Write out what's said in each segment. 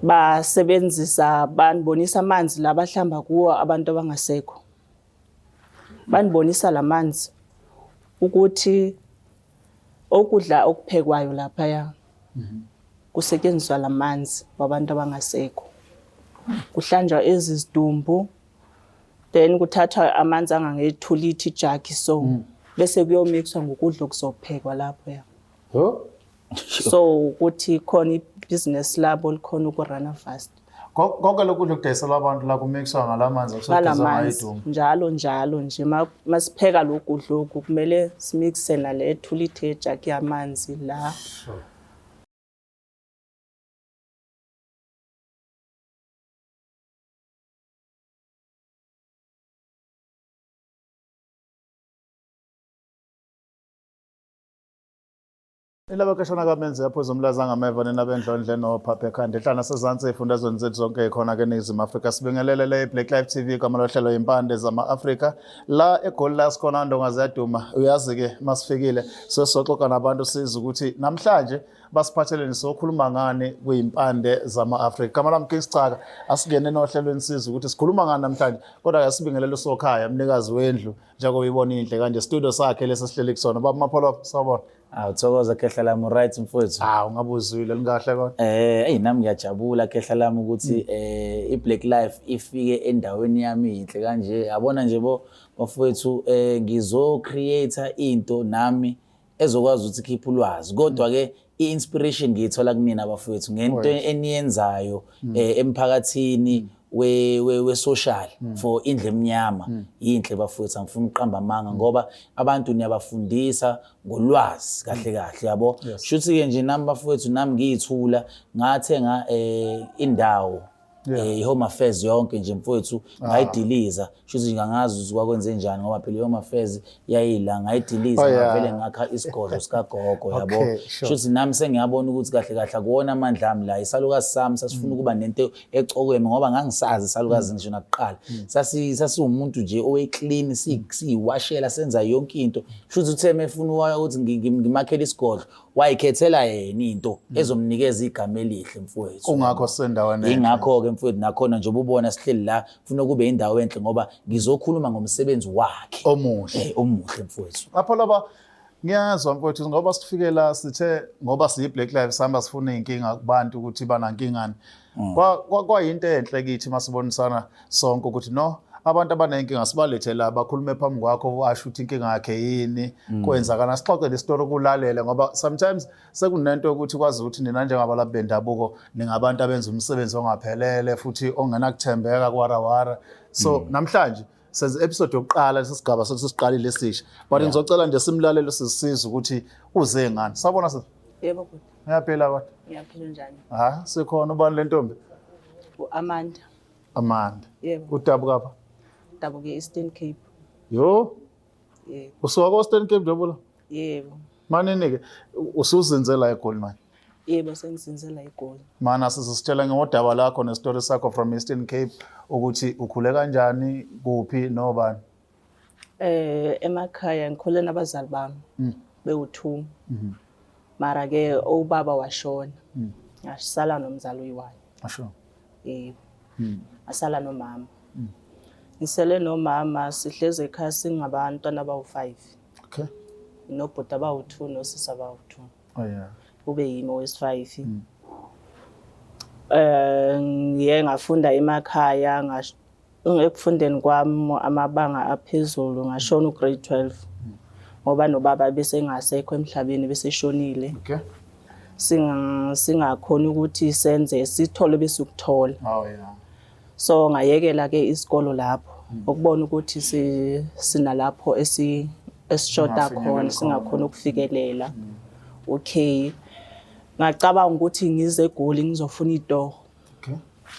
Basebenzisa, banibonisa amanzi la bahlamba kuwo abantu abangasekho. Banibonisa lamanzi ukuthi okudla okuphekwayo laphaya kusetshenziswa lamanzi wabantu abangasekho. Kuhlanjwa ezi zidumbu, then kuthathwa amanzi angange-2 litre ijagi, so bese kuyomixwa ngokudla okuzophekwa lapho ya. So ukuthi khona ibhizinesi labo likhona ukurana fast. Konke lokudla okudayiselwa abantu la kumixwa ngalamanzi okusogezwa ngayo Ngalamanzi idumbu. Njalo njalo nje masipheka lokhu kudla lokhu kumele simixe nale 2 litre yejagi yamanzi la. Ilabakashana kamenzi yaphuza umlaza ngameva nina bendlondle nophapha ekhanda ehlana sezansi ey'fundazweni zethu zonke ey'khona ke eNingizimu Afrika. Sibingelele le Black Life TV, igama lohlelo Impande zama-Afrika. La eGoli la sikhona ndonga ziyaduma. Uyazi-ke masifikile sesizoxoxa nabantu sizwe ukuthi namhlanje basiphatheleni, sokhuluma ngani kwiyimpande zama-Afrika. Igama lami King Sicaka, asingene nohlelweni sizwe ukuthi sikhuluma ngani namhlanje. Kodwa-ke sibingelele usokhaya, umnikazi wendlu, njengoba ibona inhle kanje, studio sakhe lesi sihleli kusona. Baba Mapholoba, sawubona. Awu, thokoza khehla lami, right mfowethu? Ah, ungabuzwile lingahle kodwa. Ey, nami ngiyajabula khehla lami ukuthi iBlack Life ifike endaweni yami inhle kanje. Yabona nje bo bafowethu, ngizo create into nami ezokwazi ukuthi ikhiphe ulwazi. Kodwa ke i-inspiration ngiyithola kunina bafowethu ngento eniyenzayo emphakathini we social for indlu emnyama. Yinhle bafowethu, angifuni ukuqamba amanga ngoba abantu niyabafundisa ngolwazi kahle kahle, yabo. Shuthi ke nje nami bafowethu, nami ngiyithula ngathenga indawo, i-Home Affairs yonke nje mfowethu ngayidiliza. Shuthi nje angazi ukuthi kwakwenze njani ngoba phela i-Home Affairs yayila, ngayidiliza, ngavele ngakha isigodlo sikagogo, yabo. Shuthi nami sengiyabona ukuthi kahle kahle akuwona amandla ami la, isalukazi sami sasifuna ukuba nento ecokeme ngoba ngangisazi isalukazi ngisho nakuqala. Sasiwumuntu nje owe-clean, siyiwashela, senza yonke into. Shuthi uthe mefuna ukuthi ngimakhele isigodlo, wayikhethela yena into ezomnikeza igama elihle mfowethu. Kungakho sisendaweni enhle. Ingakho-ke mfowethu nakhona njengoba ubona sihleli la, kufuna kube indawo enhle ngoba ngizokhuluma ngomsebenzi wakhe omuhle. Omuhle mfowethu. Mapholoba, ngiyazwa mfowethu ngoba sifike la sithe ngoba siyi-Black Life sihamba sifuna iy'nkinga kubantu ukuthi banankingani. Kwayinto enhle kithi masibonisana sonke ukuthi no, abantu abanenkinga sibalethe la bakhulume phambi kwakho, washo ukuthi inkinga yakhe yini, kwenzakala, sixoxe lesitori kulalele ngoba sometimes sekunento yokuthi kwazi ukuthi nina njengabalaphi bendabuko ningabantu abenza umsebenzi ongaphelele futhi ongenakuthembeka kwarawara. So namhlanje senze episode yokuqala lesigaba sokuthi siqalile esisha, but ngizocela nje simlalele sizisiza ukuthi uze ngani. Sabona sis? Yebo bhuti. Ngiyaphila kodwa. Ngiyaphila, njani? Ha, sikhona. Ubani le ntombi? U-Amanda. Amanda. Yebo. Udabuka pha? Dabuke Eastern Cape. Yo. Yebo. Usuka ko Eastern Cape njengoba? Yebo. Manini ke usuzinze la eGoli manje? Yebo, sengizinze la eGoli. Mana sisitshela ngodaba lakho nestory sakho from Eastern Cape, ukuthi ukhule kanjani, kuphi, nobani? Emakhaya ngikhule nabazali bami bewu2. Mara ke ubaba washona. Ngasala nomzali oyi-1. Asho. Yebo. Asala nomama. Ngisele nomama, sihlezi ekhaya singabantwana abawu-5. Nobhuti abawu-2 nosisi abawu-2. Kube yimi owesi-5. Ngiye ngafunda emakhaya, ekufundeni kwami amabanga aphezulu ngashona ugrade 12 ngoba nobaba bese engasekho emhlabeni, beseshonile. Singakhoni ukuthi senze sithole besukuthola. So ngayekela ke isikolo lapho ukubona ukuthi sinalapho esishoda khona, singakhona ukufikelela. Okay. Ngacabanga ukuthi ngize eGoli ngizofuna itoho.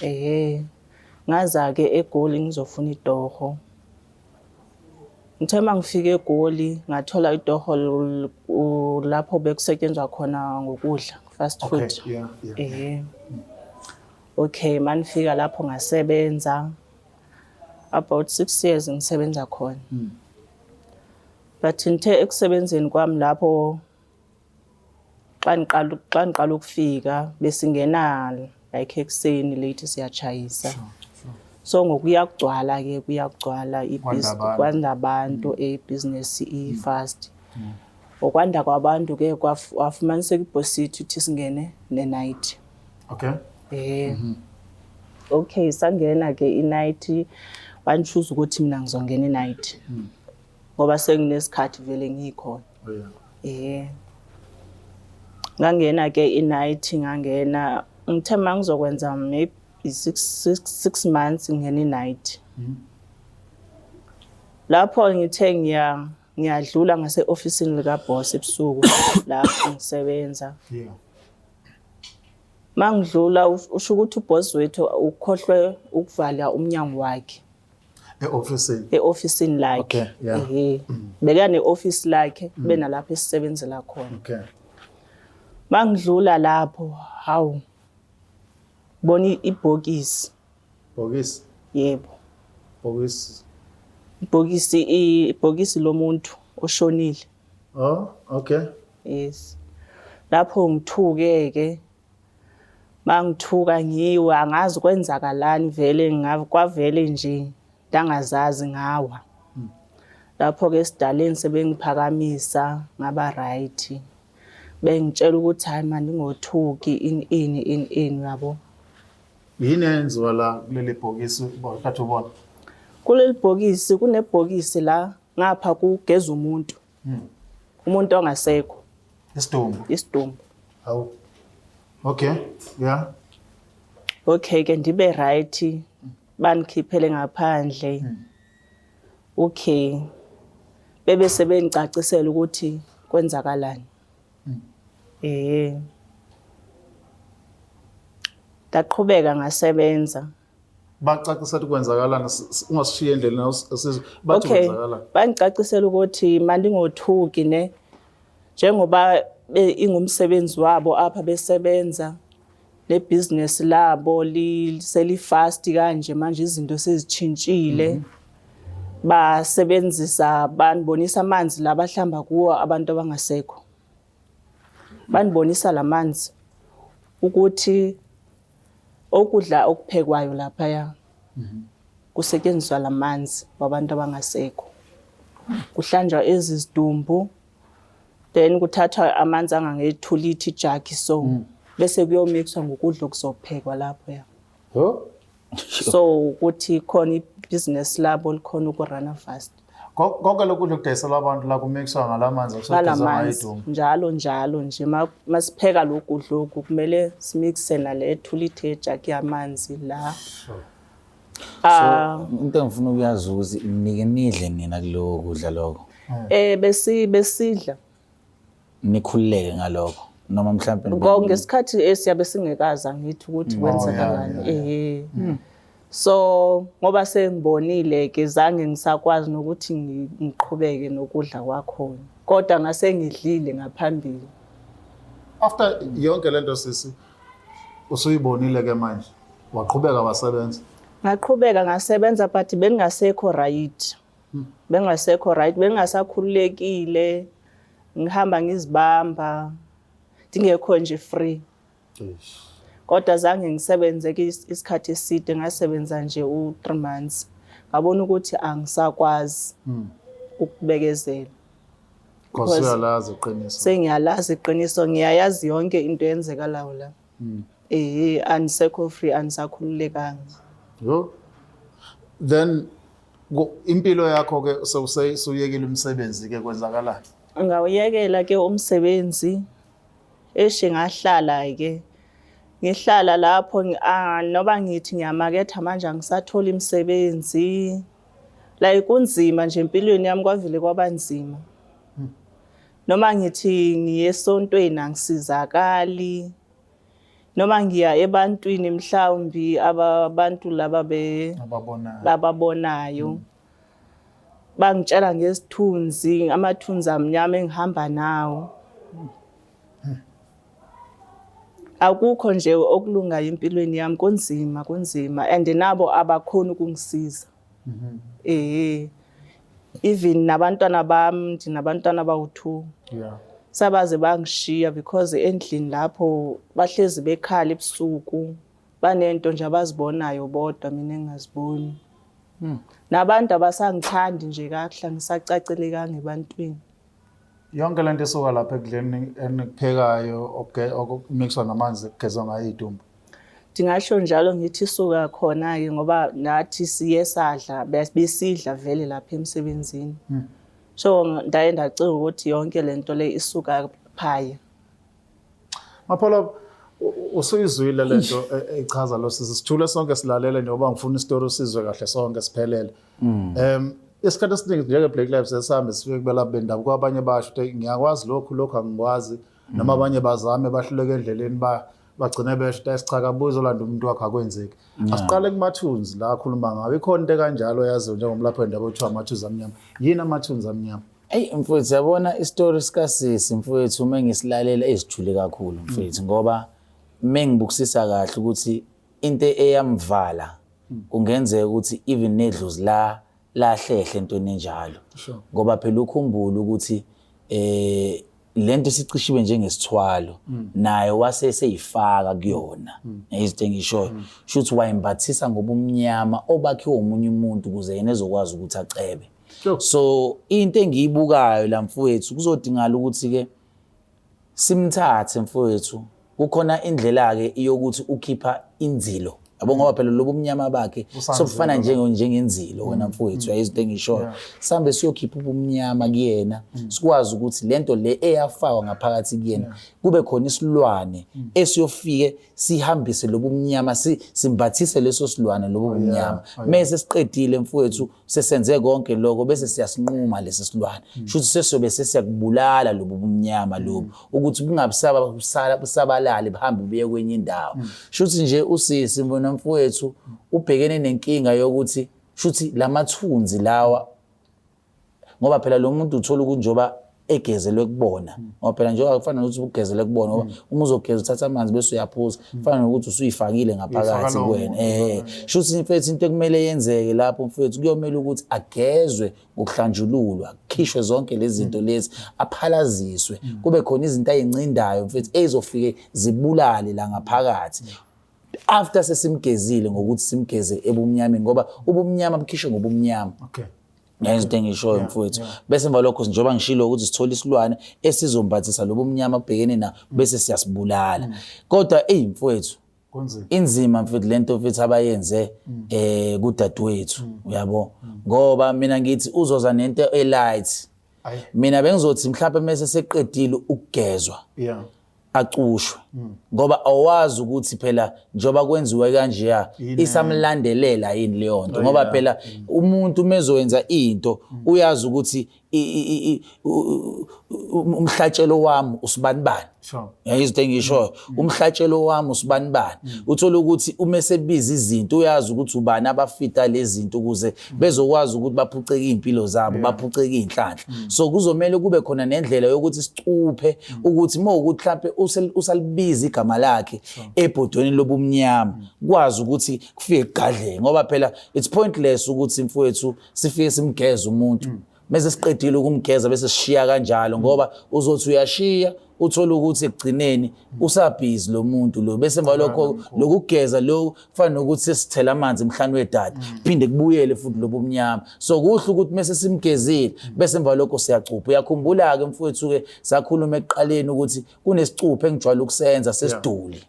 Ehhe. Ngaza ke eGoli ngizofuna itoho. Ngithe mangifika eGoli ngathola itoho lapho bekusetshenzwa khona ngokudla, fast food. Ehhe. Okay, manifika lapho ngasebenza about 6 years ngisebenza khona. But ngithe ekusebenzeni kwami lapho xa ngiqala ukufika besingena Like ekuseni late siyachayisa. So ngokuya kugcwala ke, kuyagcwala. Kwanda abantu. Kwanda abantu, ibhizinesi i-fast. Okwanda kwabantu ke wafumaniseka ibhosi yethu ithi singene ne-night. Okay, sangena ke i-night. Wangi-choose ukuthi mina ngizongena i-night ngoba senginesikhathi vele ngikhona. Ngangena ke i-night, ngangena, ngithe mangizokwenza maybe 6 months ngingena i-night. Lapho ngithe ngiyadlula ngase-ofisini lika-boss ebusuku lapho ngisebenza. Mangidlula, usho ukuthi uboss wethu ukhohlwe ukuvala umnyango wakhe. E-ofisini. E-ofisini lakhe. Ehhe. Beka ne-office lakhe, kube nalapho esisebenzela khona. Mangidlula lapho, hawu, bona ibhokisi. Bhokisi. Yebo. Bhokisi. Ibhokisi, ibhokisi lomuntu oshonile. Oh, okay. Yes, lapho ngithuke ke. Mangithuka ngiwe, angazi kwenzakalani vele, kwavele nje ndangazazi, ngawa lapho ke esidaleni. Sebengiphakamisa ngaba right, bengitshela ukuthi hayi mani, ngothuki, ini ini ini ini, yabo. Yini eyenziwa la kuleli bhokisi ukhathi ubona? Kuleli bhokisi, kunebhokisi la ngapha kugeza umuntu, umuntu ongasekho. Isidumbu. Isidumbu. Hawu. Okay. Yeah. Okay ke, ndibe right, banikhiphele ngaphandle. Okay, bebe sebengicacisela ukuthi kwenzakalani. Ndaqhubeka ngasebenza. Bacacisa ukuthi kwenzakalani, ungasishiya endleleni bathi kwenzakalani. Bangicacisela ukuthi mandingothuki ne, njengoba ingumsebenzi wabo apha besebenza nebhizinesi labo selifast kanje manje, izinto sezitshintshile. Basebenzisa, banibonisa amanzi la bahlamba kuwo abantu abangasekho. Banibonisa lamanzi ukuthi okudla okuphekwayo laphaya kusetshenziswa lamanzi wabantu abangasekho, kuhlanjwa ezi zidumbu, then kuthathwa amanzi angange-2 litre ijagi, so bese kuyomixwa ngokudla okuzophekwa lapho ya. Ho? So ukuthi khona ibhizinesi labo likhona ukuruna fast. Konke lokhu kudla okudayiselwa abantu la kumixwa ngalamanzi akusogezwa ngayo ngalamanzi. Idumbu. Njalo njalo nje masipheka lokhu kudla lokhu kumele simixe nale 2 litre ejagi yamanzi la. Ah. So into engifuna ukuyazi ukuthi nike nidle nina kuloko kudla lokho? Besidla. Nikhululeke ngalokho noma mhlawumbe Ngesikhathi esiyabe singekazi, angithi ukuthi kwenzakalani. So ngoba sengibonile ke, zange ngisakwazi nokuthi ngiqhubeke nokudla kwakhona, kodwa ngase ngidlile ngaphambili. After yonke lento sisi usuyibonile ke manje, waqhubeka wasebenza? Ngaqhubeka ngasebenza, but bengingasekho right, bengingasekho right, bengingasakhululekile, ngihamba ngizibamba, ndingekho nje free. Kodwa zange ngisebenze ke isikhathi eside, ngasebenza nje u-3 months, ngabona ukuthi angisakwazi ukubekezela. Because Because uyalazi iqiniso. Sengiyalazi iqiniso, ngiyayazi yonke into eyenzekalayo la. Andisekho free, andisakhululekanga. Yo. Then impilo yakho ke sewusuyekile umsebenzi ke, kwenzakalani? Ngawuyekela ke umsebenzi. Eshe ngahlala ke, ngihlala lapho, noba ngithi ngiyamaketha manje angisatholi imisebenzi. Like kunzima nje empilweni yami, kwavele kwaba nzima. Noma ngithi ngiye esontweni angisizakali, noma ngiya ebantwini mhlawumbi abantu laba be Ababonayo. Bababonayo bangitshela ngesithunzi, amathunzi amnyama engihamba nawo. Akukho nje okulungayo empilweni yami, kunzima, kunzima, and nabo abakhoni ukungisiza. Even nabantwana bami, ndinabantwana abawu-2. Sabaze bangishiya because endlini lapho bahlezi bekhala ebusuku. Banento nje abazibonayo bodwa, mina engingaziboni. Nabantu abasangithandi nje kakuhle, angisacacelekanga ebantwini. Yonke lento isuka lapha ekudleni enikuphekayo okumixwa namanzi kugezwa ngayo iy'dumbu. Ndingasho njalo ngithi isuka khona-ke ngoba nathi siye sadla, besidla vele lapha emsebenzini. So ndaye ndacinga ukuthi yonke le nto le isuka phaya. Mapholo, usuyizwile lento echaza lo sisi. Sithule sonke silalele njengoba ngifuna isitori usizwe kahle sonke siphelele. Isikhathi esiningi njenge Black Lives esihambe sifike kubelaphi bendabuko, abanye basho ukuthi ngiyakwazi lokhu, lokhu angikwazi, noma abanye bazame bahluleke endleleni, bagcine besho ukuthi asicha kabuza olanda umuntu wakho, akwenzeki. Asiqale kumathunzi la akhuluma ngawo. Ikhona into ekanjalo yaziyo njengomlaphi wendabuko kuthiwa amathunzi amnyama? Yini amathunzi amnyama? Eyi mfowethu, yabona isitori sikasisi mfowethu, uma ngisilalela ezijule kakhulu mfowethu, ngoba uma ngibukisisa kahle ukuthi into eyamvala kungenzeka ukuthi even nedlozi la lahlehle entweni enjalo. Ngoba phela ukhumbule ukuthi lento isicishiwe njengesithwalo, naye wase seyifaka kuyona izinto engishoyo, shuthi wayembathisa ngobumnyama obakhiwe omunye umuntu ukuze yena ezokwazi ukuthi acebe. So into engiyibukayo la mfowethu, kuzodingala ukuthi ke simthathe mfowethu, kukhona indlela ke yokuthi ukhipha inzilo, yabo, ngoba phela lobu mnyama bakhe sobufana njengenzilo wena mfowethu, uyayizinto izinto engishoyo. Sihambe siyokhipha ubumnyama kuyena, sikwazi ukuthi lento le eyafakwa ngaphakathi kuyena kube khona isilwane esiyofike sihambise lobu mnyama, simbathise leso silwane lobu bumnyama. Mase siqedile mfowethu, sesenze konke lokho, bese siyasinquma lesi silwane, shuthi sesiyobe sesiyakubulala lobu bumnyama lobu ukuthi bungabusaba busabalale buhambe buye kwenye indawo. Shuthi nje usisi mbona mfowethu ubhekene nenkinga yokuthi shuthi lamathunzi lawa, ngoba phela lo muntu uthola ukuthi njengoba egezelwe kubona, ngoba phela njengoba kufana nokuthi ugezelwe kubona, ngoba uma uzogeza uthatha amanzi bese uyaphuza, kufana nokuthi usuyifakile ngaphakathi kuwena. Shuthi mfethu into ekumele yenzeke lapho mfethu, kuyomela ukuthi agezwe ngokuhlanjululwa, kukhishwe zonke lezi zinto lezi, aphalaziswe, kube khona izinto ayincindayo mfethu ezofike zibulale la ngaphakathi after sesimgezile ngokuthi simgeze ebumnyameni, ngoba ubumnyama bukhishwe ngobumnyama. Ngiyazi into engishoyo mfowethu. Bese emva lokho, njengoba ngishilo ukuthi sithola isilwane esizombathisa lobo mnyama kubhekene na, bese siyasibulala. Kodwa eyi mfowethu, Kunzima. Inzima mfethu lento mfethu abayenze kudadewethu, uyabo, ngoba mina ngithi uzoza nento e-light. Mina bengizothi mhlawumbe mase seqedile ukugezwa acushwe, ngoba awazi ukuthi phela njengoba kwenziwe kanjeya isamlandelela yini leyo nto, ngoba phela umuntu mezowenza into uyazi ukuthi umhlatshelo wami usibanibani. Izinto engishoyo, umhlatshelo wami usibanibani, uthola ukuthi uma esebiza izinto uyazi ukuthi ubani abafita lezi zinto ukuze bezokwazi ukuthi baphuceke iy'mpilo zabo, baphuceke iy'nhlanhla. So kuzomele kube khona nendlela yokuthi sicuphe ukuthi uma ukuthi mhlampe usalibiza igama lakhe ebhodweni lobumnyama, kwazi ukuthi kufike kugadleke, ngoba phela it's pointless ukuthi mfowethu sifike simgeze umuntu, mase siqedile ukumgeza bese sishiya kanjalo, ngoba uzothi uyashiya uthole ukuthi ekugcineni usabhizi lo muntu lo, bese emva lokho lokugeza lo kufana nokuthi sesithela amanzi emhlane wedada, phinde kubuyele futhi lobo mnyama. So kuhle ukuthi mase simgezile bese emva lokho siyacupha. Uyakhumbula-ke mfowethu-ke sakhuluma ekuqaleni ukuthi kunesicupho engijwayele ukusenza sesiduli.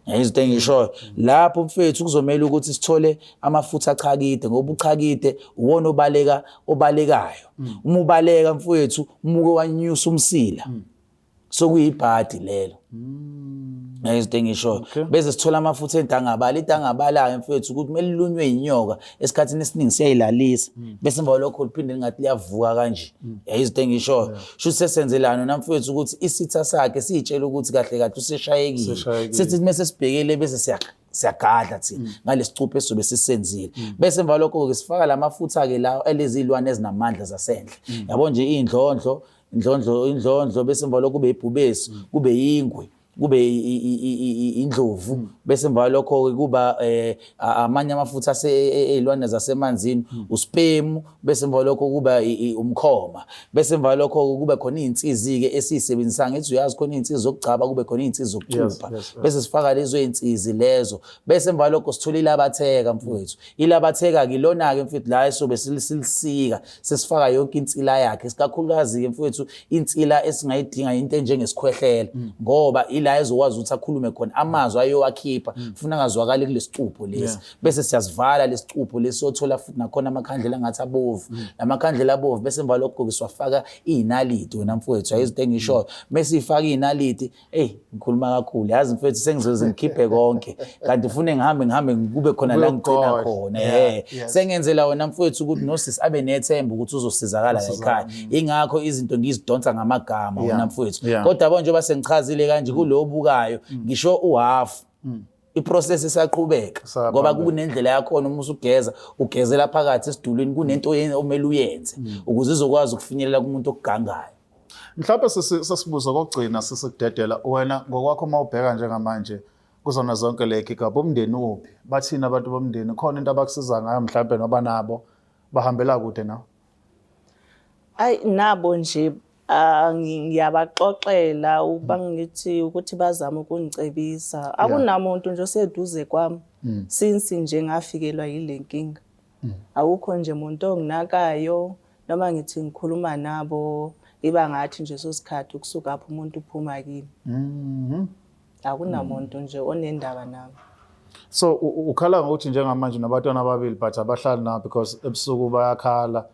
Izinto engishoyo lapho mfethu, kuzomela ukuthi sithole amafutha achakide, ngoba uchakide uwona obaleka obalekayo. Uma ubaleka mfowethu, umuke wanyusa umsila, sokuyibhadi lelo. Izinto engishoyo, bese sithola amafutha entangabala. Intangabala-ke mfethu ukuthi kumele lilunywe inyoka, esikhathini esiningi siyayilalisa, bese emva kwalokho liphinde lingathi liyavuka kanje. Izinto engishoyo, shuthi sesenzelana namfethu ukuthi isitha sakhe siyitshela ukuthi kahle kahle useshayekile. Useshayekile. Sithi mase sibhekele bese siyagadla thina ngalesicupho esizobe sisenzile, bese emva lokho-ke sifaka la mafutha-ke la elezi iy'lwane ezinamandla zasendle, yabo nje, iy'ndlondlo, indlondlo, indlondlo, bese emva lokho kube ibhubesi, kube yingwe, kube indlovu. Bese emva kwalokho-ke kuba amanye amafutha ey'lwane zasemanzini, uspemu, bese emva kwalokho kuba umkhoma. Bese emva kwalokho kube khona iy'nsizi-ke esiyisebenzisayo. Ngithi uyazi khona iy'nsizi zokugcaba, kube khona iy'nsizi zokucupha. Bese sifaka lezo y'nsizi lezo. Bese emva kwalokho sithola ilabatheka mfowethu. Ilabatheka-ke ilona-ke mfowethu la esobe silisika, sesifaka yonke insila yakhe. Isikakhulukazi-ke mfowethu insila esingayidinga into enjengesikhwehlela, ngoba ila ezokwazi ukuthi akhulume khona amazwi ayowakhipha, funa angazwakali kulesicupho lesi. Bese siyasivala lesicupho lesi, siyothola futhi nakhona amakhandlela angathi abovu, lamakhandlela abovu. Bese emva lokho-ke siwafaka iy'naliti. Wena mfowethu, ayizinto engishoyo. Bese ifaka iy'naliti. Eyi, ngikhuluma kakhulu yazi mfethu, sengizoze ngikhiphe konke, kanti ufune ngihambe ngihambe kube khona la ngigcina khona. Sengenzela wena mfowethu ukuthi nosisi abe nethemba ukuthi uzosizakala la ekhaya. Ingakho izinto ngizidonsa ngamagama, wena mfowethu. Kodwa yabo, njengoba sengichazile kanje kulo obukayo, ngisho uhafu, iprocess isaqhubeka, ngoba kunendlela yakhona. Uma usugeza, ugezela phakathi esidulwini, kunento omele uyenze ukuze izokwazi ukufinyelela kumuntu okugangayo. Mhlawumbe sesibuza kokugcina, sisikudedela wena ngokwakho, uma ubheka njengamanje kuzona zonke le gigaba, umndeni uphi? Bathini abantu bomndeni? Khona into abakusiza ngayo mhlawumbe, noba nabo bahambela kude nawe? Ayi, nabo nje ngiyabaxoxela ukuba ngithi ukuthi bazame ukungicebisa. Akunamuntu nje oseduze kwami since nje ngafikelwa yile nkinga. Awukho nje umuntu onginakayo, noma ngithi ngikhuluma nabo, iba ngathi nje sosikhathi ukusuka apho umuntu uphuma kimi. Akunamuntu nje onendaba nami. So ukhala ngokuthi njengamanje nabantwana ababili, but abahlali nabo because ebusuku bayakhala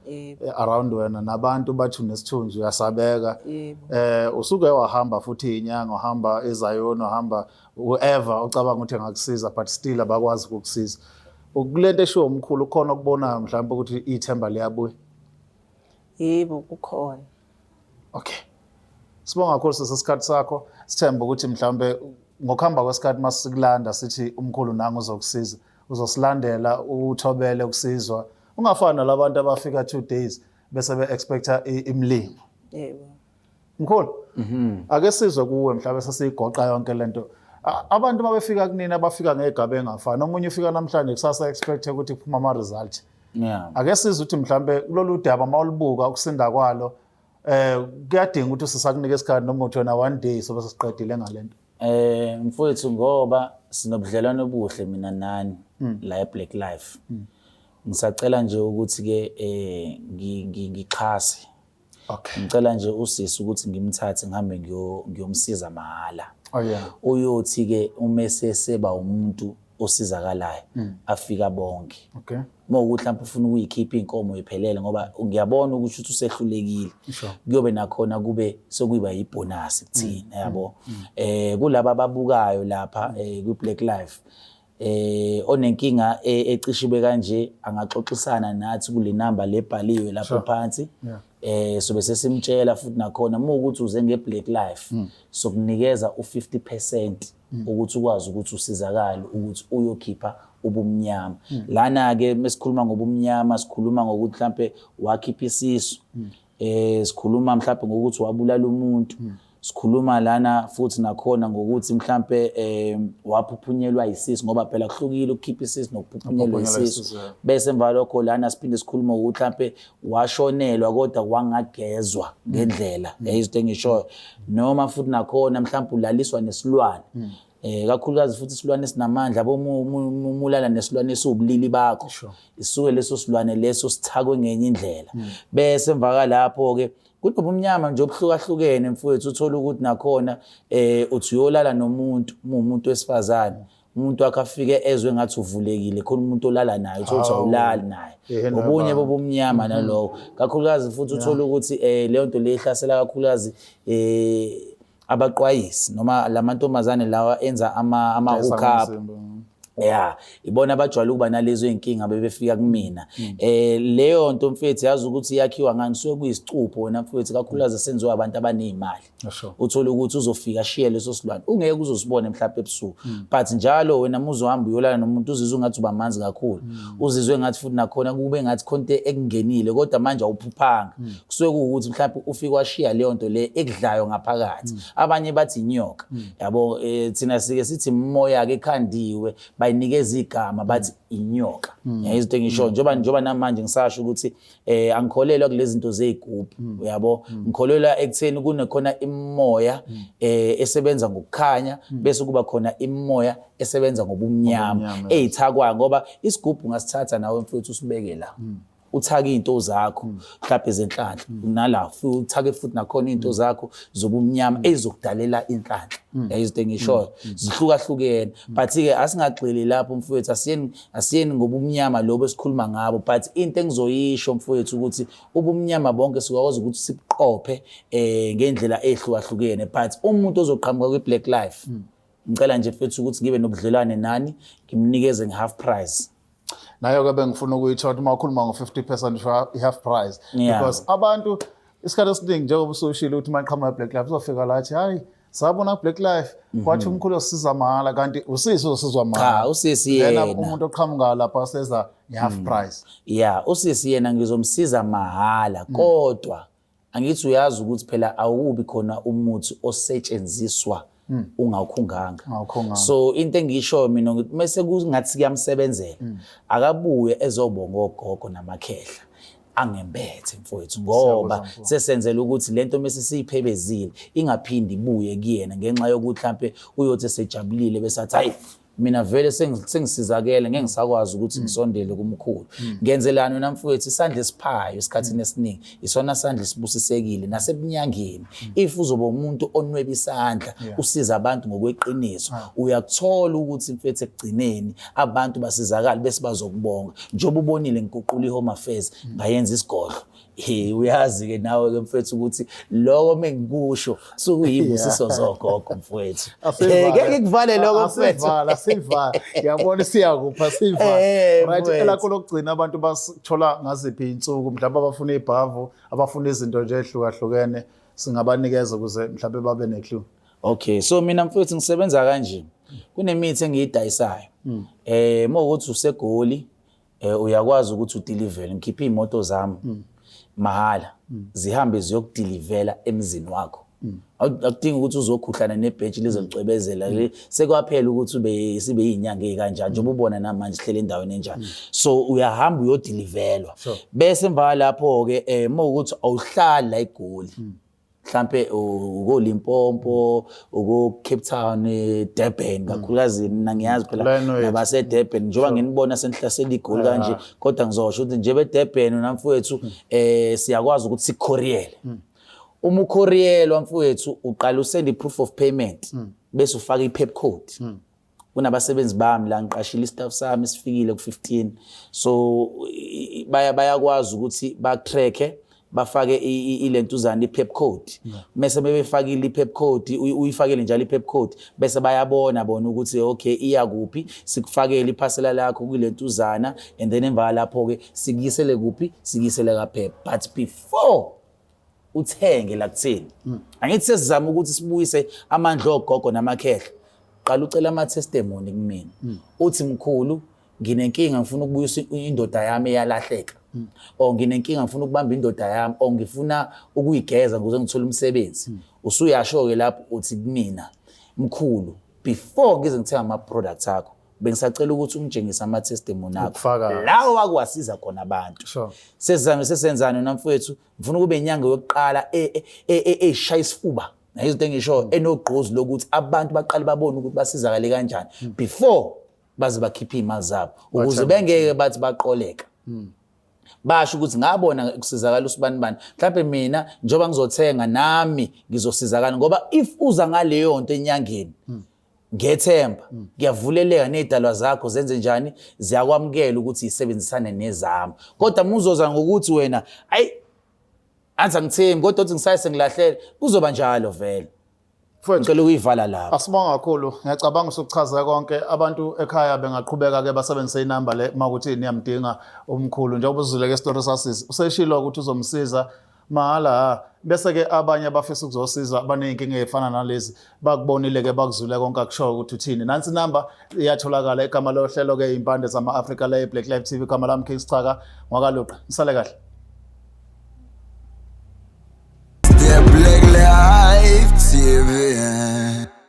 around wena, nabantu bathi unesithunzi, uyasabeka. Yebo. Usuke wahamba futhi inyanga, uhamba eZayoni, uhamba whoever ucabanga ukuthi engakusiza, but still abakwazi ukukusiza. Kulento eshiwo umkhulu, ukhona okubonayo mhlawumbe ukuthi ithemba liyabuya? Yebo, kukhona. Okay. Sibonga kakhulu sesikhathi sakho. Sithemba ukuthi mhlawumbe ngokuhamba kwesikhathi masikulanda sithi umkhulu nangu uzokusiza, uzosilandela, uthobele ukusizwa. Ungafani nalabantu abafika 2 days bese be-expecta imlingo. Yebo. Mkhulu. Ake sizwe kuwe mhlawumbe sesiyigoqa yonke lento. Abantu babefika kunini, abafika ngegaba engafani. Omunye ufika namhlanje, kusasa expect ukuthi kuphuma ama result. Ake sizwe ukuthi mhlawumbe kulolu daba mawulibuka ukusinda kwalo, kuyadinga ukuthi sisakunika isikhathi, noma uthi wena one day sobe sesiqedile ngalento? Mfowethu, ngoba sinobudlelwano obuhle mina nani la eBlack Life. Ngisacela nje ukuthi ke ngixhase. Ngicela nje usisi ukuthi ngimthathe ngihambe ngiyomsiza mahhala. Oh yeah. Uyothi ke uma eseseba umuntu osizakalayo, afika bonke. Uma ukuthi mhlawumbe ufuna ukuyikhipha inkomo iphelele, ngoba ngiyabona ukuthi uthi usehlulekile. Kuyobe nakhona kube sekuyiba yibonus kuthina, yabo. Kulaba ababukayo lapha kwi Black Life, onenkinga ecishibe kanje angaxoxisana nathi kule namba lebhaliwe lapho phansi. Sobe sesimtshela futhi nakhona, uma ukuthi uze nge Black Life, sokunikeza u50% ukuthi ukwazi ukuthi usizakale ukuthi uyokhipha ubumnyama. Lana ke mesikhuluma ngobumnyama, sikhuluma ngokuthi mhlambe wakhipha isisu, sikhuluma mhlambe ngokuthi wabulala umuntu, sikhuluma lana futhi nakhona ngokuthi mhlambe waphuphunyelwa isisu, ngoba phela kuhlukile ukukhipha isisu nokuphuphunyelwa isisu. Bese emva lokho lana siphinde sikhulume ngokuthi mhlambe washonelwa kodwa wangagezwa ngendlela, yayizinto engishoyo, noma futhi nakhona mhlambe ulaliswa nesilwane, kakhulukazi futhi isilwane esinamandla, bomulala nesilwane esiwubulili bakho, isuke leso silwane leso sithakwe ngenye indlela. Bese emva kalapho ke kunobumnyama nje obuhlukahlukene mfowethu, uthola ukuthi nakhona uthi uyolala nomuntu, uma umuntu wesifazane, umuntu wakhe afike ezwe ngathi uvulekile, khona umuntu olala naye, uthola ukuthi awulali naye. Obunye bobumnyama nalokho, kakhulukazi futhi uthola ukuthi leyo nto le ihlasela kakhulukazi abaqwayisi noma lamantombazane lawa enza ama hookup. Ya, ibona abajwayele ukuba nalezo iy'nkinga bebefika kumina. Leyo nto mfethu, yazi ukuthi iyakhiwa ngani? Suke kuyisicupho wena mfethu, kakhulukazi esenziwa abantu abaney'mali. Uthole ukuthi uzofika ashiye leso silwane, ungeke uzosibone mhlawumbe ebusuku, but njalo wena uma uzohamba uyolala nomuntu, uzizwe ungathi uba manzi kakhulu, uzizwe ngathi futhi nakhona kube ngathi khona into ekungenile, kodwa manje awuphuphanga. Kusuke kuwukuthi mhlawumbe ufike washiya leyo nto le ekudlayo ngaphakathi. Abanye bathi inyoka, yabo. Thina sike sithi imoya-ke ekhandiwe, bayinikeza igama bathi inyoka. Izinto engisho njengoba namanje ngisasho ukuthi angikholelwa kulezi zinto zey'gubhu, uyabo. Ngikholelwa ekutheni kunekhona imoya esebenza ngokukhanya, bese kuba khona imoya esebenza ngobumnyama. Ngobumnyama, yes. Ey'thakwayo, ngoba isigubhu ungasithatha nawe mfethu, usibeke la, uthake iy'nto zakho mhlawumbe zenhlanhla, nala uthake futhi nakhona iy'nto zakho zobumnyama ey'zokudalela inhlanhla. Izinto engishoyo zihlukahlukene, but-ke asingagxili lapho mfowethu, asiyeni ngobumnyama lobo esikhuluma ngabo. But into engizoyisho mfowethu ukuthi ubumnyama bonke sikwazi ukuthi sibuqophe ngendlela ehlukahlukene, but umuntu ozoqhamuka kwi-Black Life, ngicela nje mfethu ukuthi ngibe nobudlelwane nani, ngimnikeze nge-half price. Nayo-ke bengifuna ukuyithola uma ukhuluma ngo-50% i-half price, because abantu isikhathi esiningi, njengoba usushilo ukuthi uma iqhamuka Black Life, uzofika la athi, "Hayi, sabona Black Life, kwathi umkhulu osisiza mahhala," kanti usisi osizwa mahhala. Cha, usisi Then yena. umuntu oqhamuka lapha seza nge-half price. Ya, usisi yena ngizomsiza mahhala, kodwa angithi uyazi ukuthi phela awubi khona umuthi osetshenziswa ungawukhunganga. Ungawukhunganga. So into engisho mina ngithi mase kungathi kuyamsebenzela, akabuye ezobonga ogogo namakhehla angembethe mfowethu, ngoba Siyakuzwa, mfowethu. sesenzela ukuthi lento mase siyiphebezile ingaphindi ibuye kuyena, ngenxa yokuthi mhlampe uyothi esejabulile bese athi, "Hayi, mina vele sengisizakele, ngeke ngisakwazi ukuthi ngisondele kumkhulu." Ngenzelani wena mfowethu? Isandla esiphayo esikhathini esiningi isona sandla esibusisekile nasebunyangeni. If uzoba umuntu onweba isandla, usiza abantu ngokweqiniso, uyakuthola ukuthi mfethu ekugcineni abantu basizakala bese bazokubonga, njengoba ubonile ngiguqula i-Home Affairs ngayenza isigodlo. He, uyazi-ke nawe-ke mfethu ukuthi lokho mengikusho sukuyibusiso zogogo mfowethu. Asivale. Ngeke ngikuvale lokho mfowethu. Asivala, asivala. Ngiyabona siyakupha, sivala. Right, mfowethu. Elakho lokugcina, abantu basithola ngaziphi iy'nsuku? Mhlawumbe abafuna ibhavu, abafuna izinto nje ey'hlukahlukene, singabanikeza ukuze mhlawumbe babe ne-clue. Okay, so mina mfowethu ngisebenza kanje. Kunemithi engiyidayisayo. Uma ukuthi useGoli, uyakwazi ukuthi udelivele, ngikhiphe iy'moto zami mahhala, zihambe ziyokudelivela emzini wakho. Akudingi ukuthi uzokhuhlana nebhentshi lize licwebezela. Sekwaphela ukuthi ube sibe yinyanga ey'kanjani, njengoba ubona namanje sihlele endaweni enjani. So uyahamba uyodelivelwa. Bese emva kwalapho-ke, uma ukuthi awuhlali la eGoli, mhlampe uko Limpopo, uko Cape Town, Durban kakhulukazi, mina ngiyazi phela Leno yethu. nabase Durban, njengoba nginibona senihlasela iGoli kanje, kodwa ngizosho ukuthi nje beDurban namfowethu, siyakwazi ukuthi sikucouriele. Uma ucourielwa mfowethu, uqala usend i-proof of payment, bese ufaka i-PEP code. Kunabasebenzi bami la, ngiqashile istaff sami sifikile ku-15, so bayakwazi ukuthi bakutrack, bafake ilentuzana i-PEP code. Mese bebefakile i-PEP code, uyifakele njalo i-PEP code, bese bayabona bona ukuthi okay, iya kuphi. Sikufakele iphasela lakho kulentuzana, and then emva lapho-ke sikuyisele kuphi? Sikuyisele kaPEP. But before uthenge la kuthini, angithi sesizama ukuthi sibuyise amandla ogogo namakhehla, qala ucela ama-testimony kumina, uthi, "Mkhulu, nginenkinga, ngifuna ukubuyisa indoda yami eyalahleka," or, "Nginenkinga, ngifuna ukubamba indoda yami," or, "Ngifuna ukuyigeza ukuze ngithole umsebenzi." Usuyasho-ke lapho uthi kumina, "Mkhulu, before ngize ngithenga ama-products akho, bengisacela ukuthi ungitshengise ama-testimony akho Ubufakazi. lawo wakuwasiza khona abantu." Sesizame sesenzani namfowethu? Ngifuna kube inyanga yokuqala eyishaya isifuba izinto engisho enogqozi lokuthi abantu baqale babone ukuthi basizakale kanjani before baze bakhiphe iy'mali zabo, ukuze bengeke bathi baqoleka, basho ukuthi ngabona kusizakala usibani bani, mhlawumbe mina njengoba ngizothenga nami ngizosizakala. Ngoba if uza ngaleyo nto enyangeni ngethemba, kuyavuleleka ney'dalwa zakho zenze njani? Ziyakwamukela ukuthi yisebenzisane nezami. Kodwa uma uzoza ngokuthi wena, "Ayi, anzi angithembi," kodwa uthi ngisaye sengilahlele, kuzoba njalo vele. Mfowethu. Ngicela ukuyivala lapho. Asibonga kakhulu. Ngiyacabanga usukuchaze konke. Abantu ekhaya bengaqhubeka ke basebenzise inamba le uma ukuthi niyamdinga umkhulu. Njengoba uzwile ke isitori sasisi. Useshilo ukuthi uzomsiza mahala ha. Bese ke abanye abafisa ukuzosiza baney'nkinga ey'fana nalezi bakubonile ke bakuzwile konke akushoyo ukuthi uthini. Nansi inamba iyatholakala igama lohlelo ke Impande zama-Afrika le Black Life TV igama lami King Schaka ngwakaluqa. Nisale kahle. The Black Life TV.